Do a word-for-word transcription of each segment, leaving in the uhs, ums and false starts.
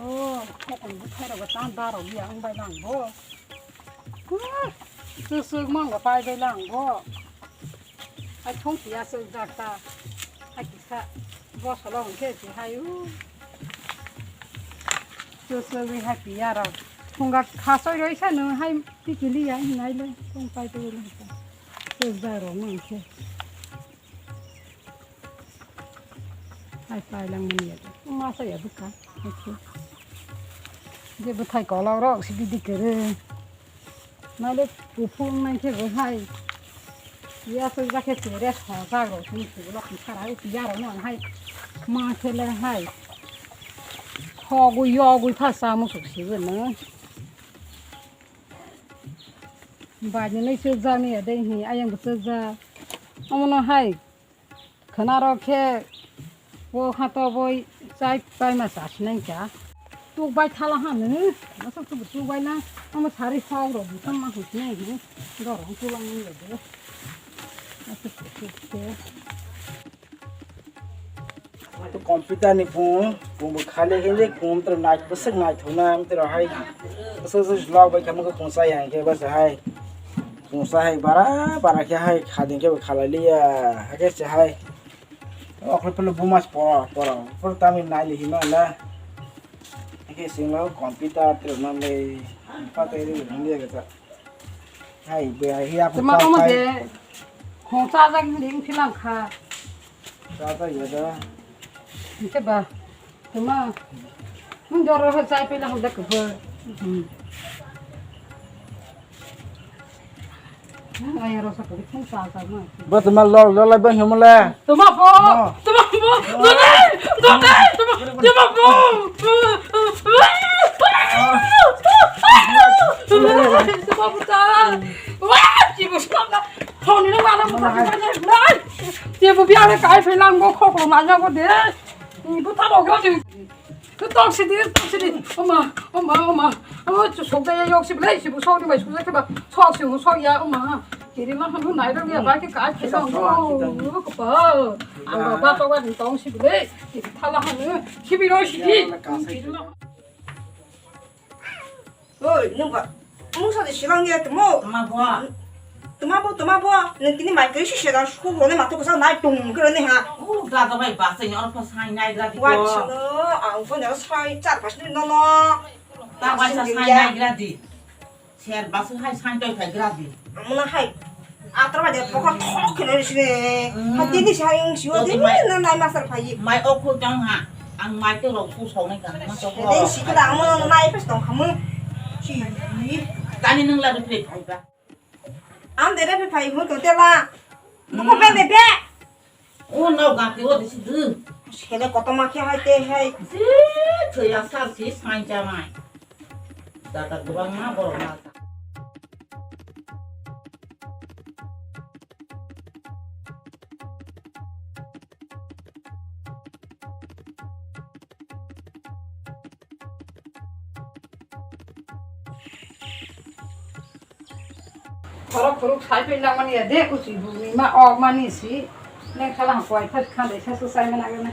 O, khokon bwthai rok ta daro biya wng bai lang bo. Chwk chwk mango pai bai lang bo. Hai thong piya chwk jak ta. Hai kisa bosolo hwnkhe si hai u. Chwk chwk wi hai piya rok. Thunga khasoi roi sa nung hai tikili ya hinai le thong pai pai lang ta. Chwk jak rok mang khe. Hai pai lang mani ya. Ma sa ya bwkha. Hai khe. Je bwthai kolok rok si bidi kwrwi. Naile kuphur wngnaikhe bo hai. Ya se jakhe chere sojak rok chini sibolo khara u ya rok no hai. Ma khele hai. Khogwi yogwi pha sa musuk sibo no. Bai ni nai chwk jak ni ya dei hi ayang bo chwk jak. Omo no hai. Khwnarok khe bo kha to boi chai paima chasinai kha. Tuk bai thala hanu, aswk tuk tuk bai na, omo sari hok rok bwsang ma hwnsinai hwn, dorong tulang nang rok bo. Aswk tuk tuk khe. To computer ni phone, phone bo khali khe je phone to nai bwswk naithokna, to hai bwswk bwswk vlog bai kha mukhe phone chai hwn khe bwswk hai. Chwngsa hai bara bara khe hai khading khe bo khalai liya, hakhe se hai. Okhlo phano buma se pora pora, pora tamni nai li hima la. Hakhe singlo computer tirok manlai, patai ri hwnliya khe ta. Hai, bo hai ya. Tuma omo je khong chajak ling philang kha. Chajak ya da. Hwnkhe ba, tuma, nwng jora hai chai pila hwnda kwbwi. Hmm. Nwng ayang rwsa kwbwi thung cha cha ma. Bo tuma lol lol bai hwnmale. Tuma bo, tuma bo, dole, dole, tuma, tuma bo. Tuma bo ta. Wah, jibo sma. Thoni no mana mo ta. Jibo biya le kai phe lang bo khoklo ma ja bo de. Bo ta bo go de. Tong sidi, tong sidi. Oma, oma, oma. Amo chu sok da yok si blai si bu sok ni bai sok da ba. Sok si sok ya oma. Kiri ma hanu nai ro ya ba ke ka ke sok. Ko pa. Ang ba to ba tong si blai. Ki thala hanu. Si bi ro si di. Oi, nwng ba, mungsa de silang ya tamo. Tama bo. Tama bo, tama bo. Nwng tini mai kiri si sedang suk rone mato kasa nai tung kiri ne ha. Oh, da da bai ba sai oro pa sai nai gra di ko. Wai sino, ang ko ne sai char pas ni no no. Da bai sa sai nai gra di. Ser ba sai sai toi thai gra di. Amuna hai. Atra ba de pokor thok kheno sine. Hati ni sai ang siwa de na nai master phai. Mai o khu jang ha. Ang mai to rok khu sok nai ka. Ma to ko. Dei sikila amuna nai pes tong khamu. Si. Tani nung la de phai ba. Am de re phai mu to tela. Buku pe de pe. O nau gati o disi du. Sele koto ma khe hai te hai. Si, thoi ya sa si sai ja mai. Da da gubang ma borok ma. Khorok khorok sai phi langmani ya de, kuchi bumi ma ok mani si. Neng khala ha kwai thas khan dei sa su sai mana gana.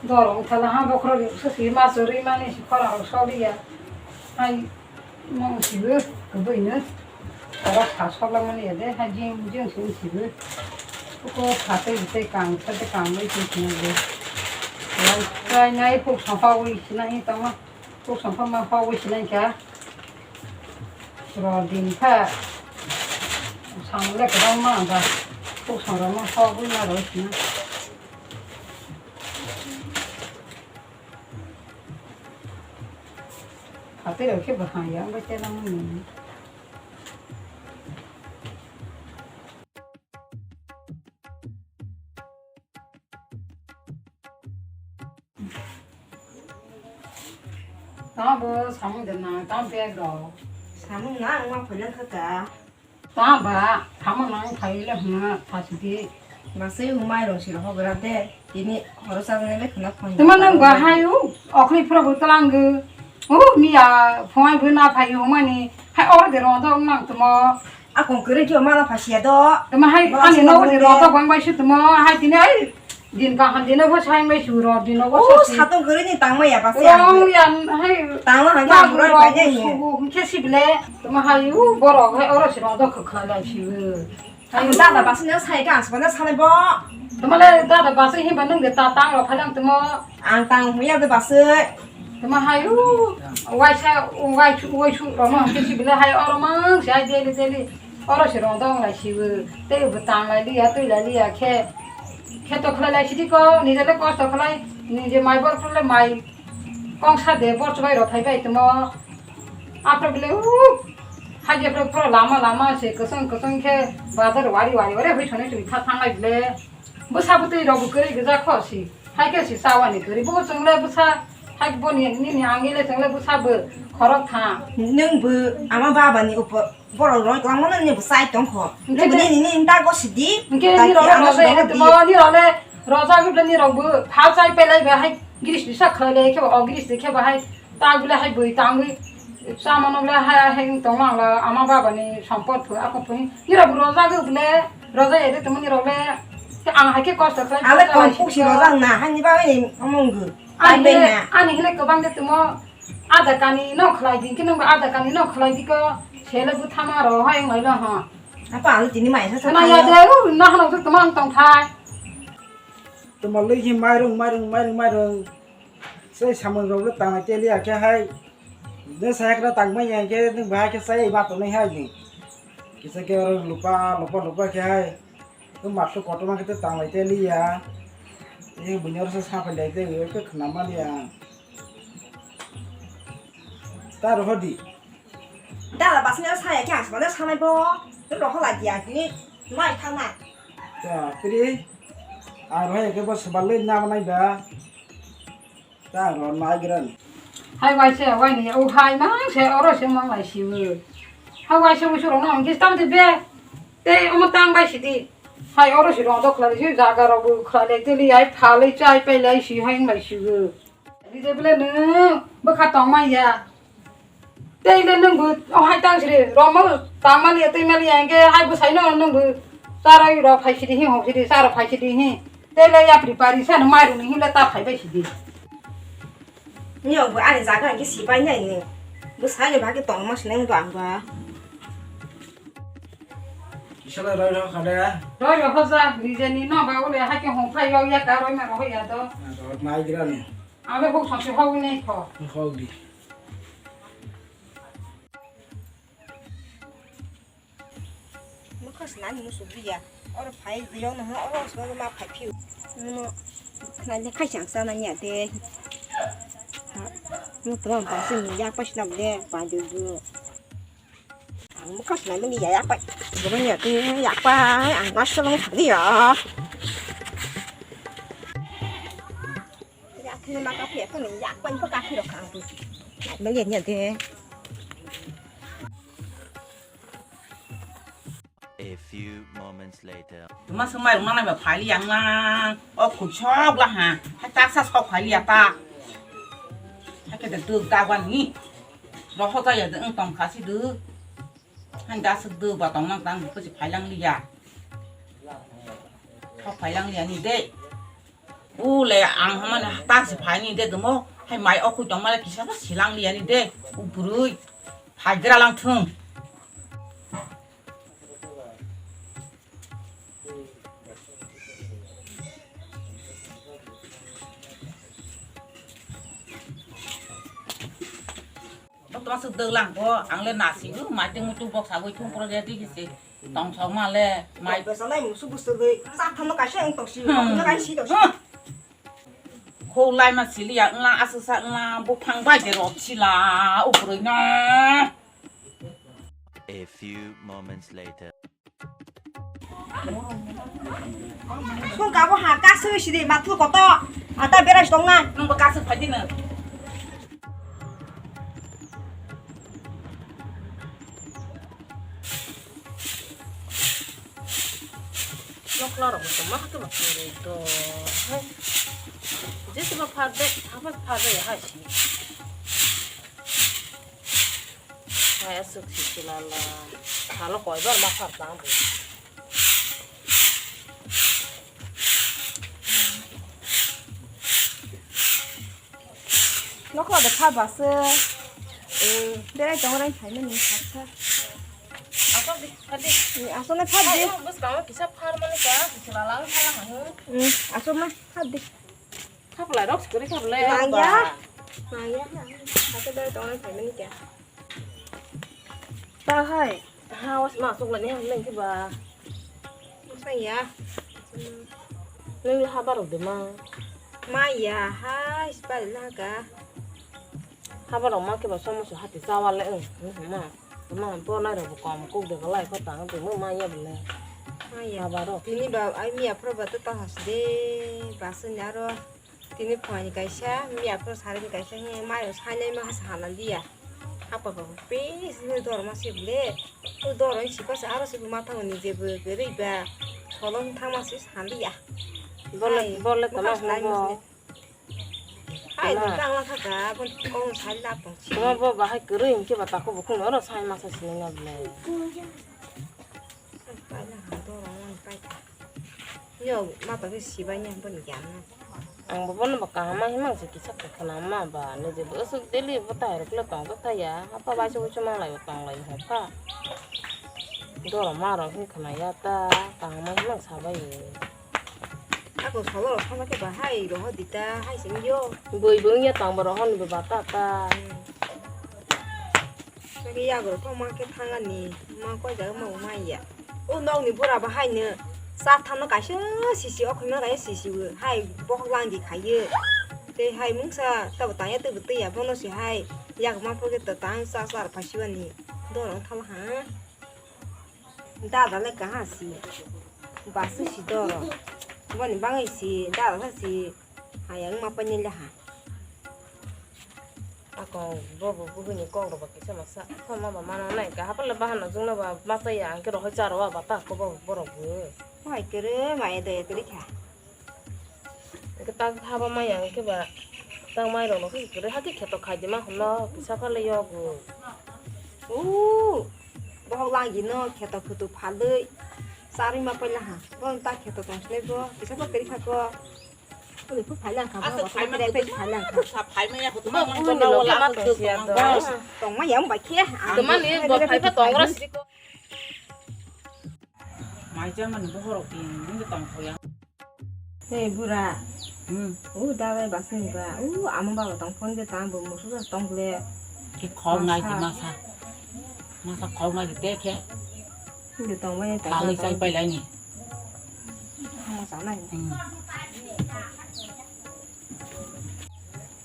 Dorong khala ha bokhro ri su si ma su ri mani si khorok sok ri ya. Hai mong si bu kubui nu. Oro kha sok langmani ya de, hai jing jing si si bu. Ko kha tei tei kang sa tei kang bai si si de. Lai kai nai phuk song pa wi si nai tama. Kuk song kha ma hogwi sinai kha. Ro din kha. Sang le kwbangma ba. Kuk song rok ma hogwi ma rw sina. Hatwi rok khe bwkhang ya wngwi tei nang mani. Tamo bo samung de nang, tamo bag rok. Samung na, ang ma phailang kha ka. Tamo ba, tamo nang phai le hwnna, phasidi. Masai umai rong si rok gra de, tini horo sa jani le khna phone. Tamo nang ba hai u, okhri phra bo tlang ge. U, miya phone bo na phai u mani, hai or de rong do nang tamo. Akong kere kyo mala phasiya do. Tamo hai ani no de rong do bang bai su tamo, hai tini ai. Din kaham dino bo sai mai suro, dino bo Oh, sasi. Satung kwrwi ni tangma ya basi Wrong ang. Ya, hai. Tangma hangke Ma ang roi rok bai nai ni. Sugu hingke si bile, tuma hai u borok hai oro si rong do khwkha lai si u. Ang dada basi no sai ka, ang sibana sanai bo. Tuma le dada basi himba nung de ta tang rok phai lang tuma. Ang tang ya de basi. Tuma hai u, waisa, waisu, waisu rok no hingke si bile hai oro mang si hai daily, daily. Oro se rong dong lai sibo, tei bo tang lai liya, twi lai liya khe, khe to khlai lai sidi ko, nije le kosto khlai, nije mai bor khlai mai kong sa de bor chubai rok phai bai tamo. Apro bile u, hai je pro pro lama lama se kosong kosong khe bazar wari wari ore hui thone twi tha thang lai bile. Bwsa bwtwi rok bo kwrwi gwja kho si, hai khe si chawani kwrwi. Bo chwng le bwsa hai bo ni, nini ang le chwng le bwsa bo khorok tha. Nwng bo ama baba ni upo Borok roi kwbangma no nini bo chai tong kho. Hingke Nini, nini, nini ta gosi di. Hingke Tai nini role ano roja song ere di. Tamo, nini role roja gubla nini rok bo pha chai pelai ba hai gris bisa khlai le khe o gris de khe ba hai ta gubla hai bui tangwi sama no gubla hai hai tong lang la ama baba ni sompot phu ako phu. Nini rok bo roja gubla roja ere tamo nini rok le ke ang hai ke kosto khlai Ale roja kon lai pusi sidi roja na hani ba ni omong gu. Ani Ai hile, bena. Ani hile kwbang de tamo. Ada kani no khlai di, khe nang ada kani no khlai di ko, sele bu thama ro hai ngai lo ha. Apa ang tini mai sa sa Sana ya thai. De, u, na hano tu tama ang tong thai. Tuma lui hi mairung, mairung, mairung, mairung. Sei samung rok le tang teli ya khe hai. De sa ekra tang mai ya khe nung bahai khe sai ba to nai hai ni. Kisa khe oro lupa, lupa, lupa khe hai. Tuma su kotor ma khe tang lai teli ya. Ni bunyar sa sa phai lai teli ya khe khna ma ya. Ta rohor di. Dala basnya saya kya sebenarnya sana bo. Tu rohor lagi ya ini. Mai thang na. Ya, pri. Aro hai ke bo sebalai na manai ba. Ta ro nai gran. Hai wai se wai ni o hai mang se oro se mang lai si. Hai wai se musu ro na ngi tam de be. Te omo tang bai si di. Hai oro si ro do khlai si jaga ro bu khlai le te li ai pha le chai pai lai si hai lai si. Di je bele nung bwkha tongma ya. Tei le nung bo, o hai tang sidi, romo tangmani, tei mani ya, hingke hai bwsai no nung bo, charoi rok phai sidi hi, hok sidi, charo phai sidi hi. Tei le yapri pari sa no mairu ni hi le ta phai bai sidi. Ni rok bo ani jaga hingke sipai nai ni. Bwsai ni bagwi tongma sinai bo ang ba. Isala roi rok khade. Roi rok hoja, rijeni no ba ule hai ke hong phai rok ya ka roi ma rok ya do. Rok nai gira ni. Ang le hok song si hok ni kho. Hok di. Mokha se nani musu biya. Oro phai birok no oro se ma phai phiu. Mo khnai le khai chang sa na nya de. Mo to ang pa se ni yak pa sinam de pa du du. Ang mokha se nani ya yak pa. Bo nya de yak pa ang ma se long sa di ya. Yak ni ma ka phi ko ni yak pa ko ka phi ro ka ang tu. Nang ye nya de. A few moments later. Tuma sung mai rung nang ba phai yang lang. O khuk sok la ha. Hai tak sa sok phai ya ta. Hai ke de duk da wan ni. Ro ho ta ya de tong kha si du. Han da suk du ba tong nang tang ko si phai lang li ya. Sok phai lang li ya ni de. Ule ang hamani ta si phai ni de dumo. Hai mai o khuk tong ma le kisa ta si lang li ya ni de. U burui. Phai gra lang thung. Bok toma suk dwglang bo, ang le nasigo, maitung muitung bok sagwi thung pro de digi se. Tong sok ma le, mai. Besa nai musu busu dwi, sa thamno kaisa ang tong si, Hmm. Thamno kaisa si tong si. Hmm. Kho lai ma sili ya, ngla aswk sa ngla, buphang bai de rot sila, uprui no. A few moments later. Sung kabo ha, kasui sidi, matlu koto, ata berai tong na. Nung bo kasui phai di na. Nokla rok bo tongma khe ma kwrwi to. Hai. Je se ma phar de, hapha phar de hai si. Hai aswk si chwla la. Salo koi bar ma phar tang bo. Bwkha bwswk, eh, berai tongo, raini phaimani saksa. Aswk di, pha di. Eh, aswkno pha di. Ai, bwskango kisa phar mani ka, kisa lalang phala hanu. Hmm, aswkno pha di. Khaplai rok sikori khaplai. Nangya. Nangya. Aswk berai tongo, raini phaimani ka. Ta hai. Ha, was ma aswk lani ha lengki ba. Aswk ya. Nang ha barok de ma. Ma ya, ha, isbal na ga. Habar rok ma khe ba somoso hati chawa le, wng, wng, ma. Ma bo nai rok bo kom kuk de, lai kho tang de, mo ma ya bole. Ma ya. Habar rok. Tini ba, ai mi aphro ba to ta has de, ba se ni aro. Tini phone ni kaisa, mi aphro sari ni kaisa, he mai rok sai nai ma has hanan dia. Hapa ba pe se dor ma se bole. O dor ni si pa se aro se ma thang ni je bo gari ba. Solong thang ma se san dia. Bole, bole tama hno bo. Hai, tama. Hai, nung tangla thaka, bon kong sai la tong si. Tama bo bahai kwrwi hinkhe ba tako bo khung oro sai masa sinina bole. Paila ha, dorong ani paikha. Yo, ma to khe sibai ni, boni gyan na. Ang bo bono ba kaham ma himang se kisa khna ma ba, ne je bo aswk daily bo ta hai rok le tong ta ya. Apa bai se bo se manglai bo tong lai ho pha. Dorong ma rok hin khna ya ta, kaham ma himang sabai. Ako solo rok sama khe ba hai roho dita hai sing yo. Bui bui ya tang ba roho ni ba ta ta. Hmm. Lagi ya goro thok ma khe thangani ma koi jaga ma ma ya. O nok ni bura ba hai no sa thang no kaisa sisi o khoi ma kaisa sisi o hai bohok lang di khai ye. Te hai mungsa ta bo tang ya te bo twi ya bono si hai yak ma pho khe ta tang sa sa phai si bani. Dorong thang ha. Dada le kaha si. Basu si doro. Boni bangai si dada sa si. Hayang ma panya le ha. Ako bobo buhuni kok roba kisa masa. Ko ma ba mana nai ka hapal le bahana jungna ba masa ya angke rohoi charo ba ta ko bobo borok bu. Hai kere maya daya kere kha. Hwnkhe tak haba maya hwnkhe ba tak mai rokno khe kwrwi hakhe kheto khaidi ma hwnno kisa phale yogo. Ooh, bohok langino kheto khutu phalwi charwi ma paila ha. Bo tak kheto tong sinai bo kisa bo kwrwi kha ko. Boni phu phaila kha bo. Asa bo phaima phaila kha. Sa phaima ya khutu ma. Tongma ya wng bai khe. Tongmani bo phaiba tongro siko. Mai cha mani bohorok tin din tong khoya. Hey bura. Hmm. U dawai basing ba. U ama baba tong phone de tang bo musu da tong le. Ki khol nai ki masa. Masa khol nai ki te khe. De tong bai ta. Kali chai pai lai ni. Masa nai. Hmm.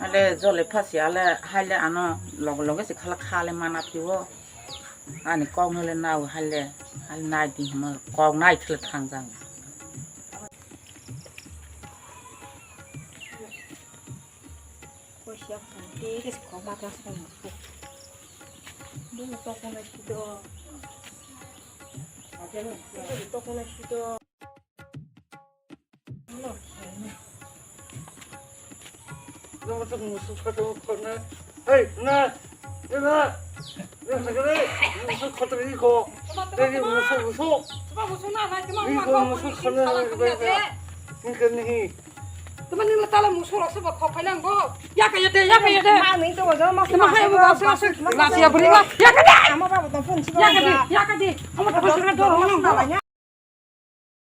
Ale jole phasi ale haile ano loge loge se khala khale mana phiwo. Ani kok no le nao haile, haile nai di hwnma kok nai khle thang jang. Ko siya ko te ke ko ma ta so. Bo to ko na shi do. Ate no to ko na shi do. Nang masuk musuh kata kau na. Hei, na, na, na, na, sakit ni. Musuh kata ni kau. Hei, musuh, musuh. Ni kau musuh kata ni kau. Ni kau ni. Teman ni letak lah musuh rasa bak kau kailang kau. Ya kaya deh, ya kaya deh. Ma ni tu wajar mas. Teman hai musuh rasa. Nasi ya beri lah. Ya kaya deh. Ama apa betul pun sih. Ya kaya deh, ya kaya deh. Ama apa sudah dorong.